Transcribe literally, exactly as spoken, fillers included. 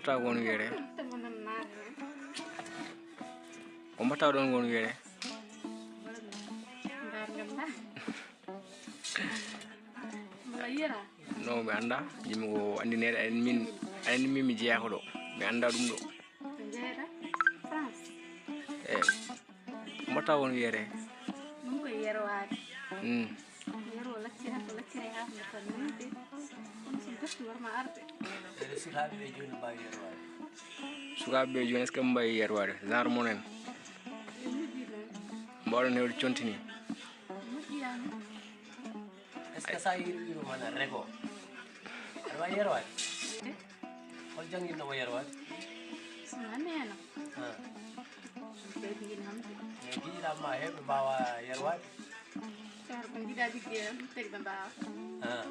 Taw won wiyere. Ko mbatta ɗon won wiyere. No, mi annda. Yimɓe ko anndinede, ayen min, ayen min mi jeyaa ko ɗo. Mi annda ɗum ɗo. Jeeɗa France. Eyi. Ko mbatta won wiyere. Ɗum ko yerwaade. Mm. Yerwo laccira ko laccira haa no tan nande. Kono so gatti warma arde. Ɓe sukaaɓe ɓe jooni mbaawi yerwaade. Sukaaɓe ɓe jooni, est-ce que ɓe mbaawi yerwaade? Genre mon en. Ɓe moƴƴi noon. Mbaawɗon heewde contini. Moƴƴi yaa. Est-ce que sa yiri wiro mana rego? Aɗa wawi yerwaade? Hol jannginnomo yerwaade? Sona neena. Ah. Ɓeydi ngin hamdi. Mais giɗiɗam ma heewɓe mbawa yerwaade. Ceer ɓe jiɗa liggey tan teg ɓe mbawa. Ah.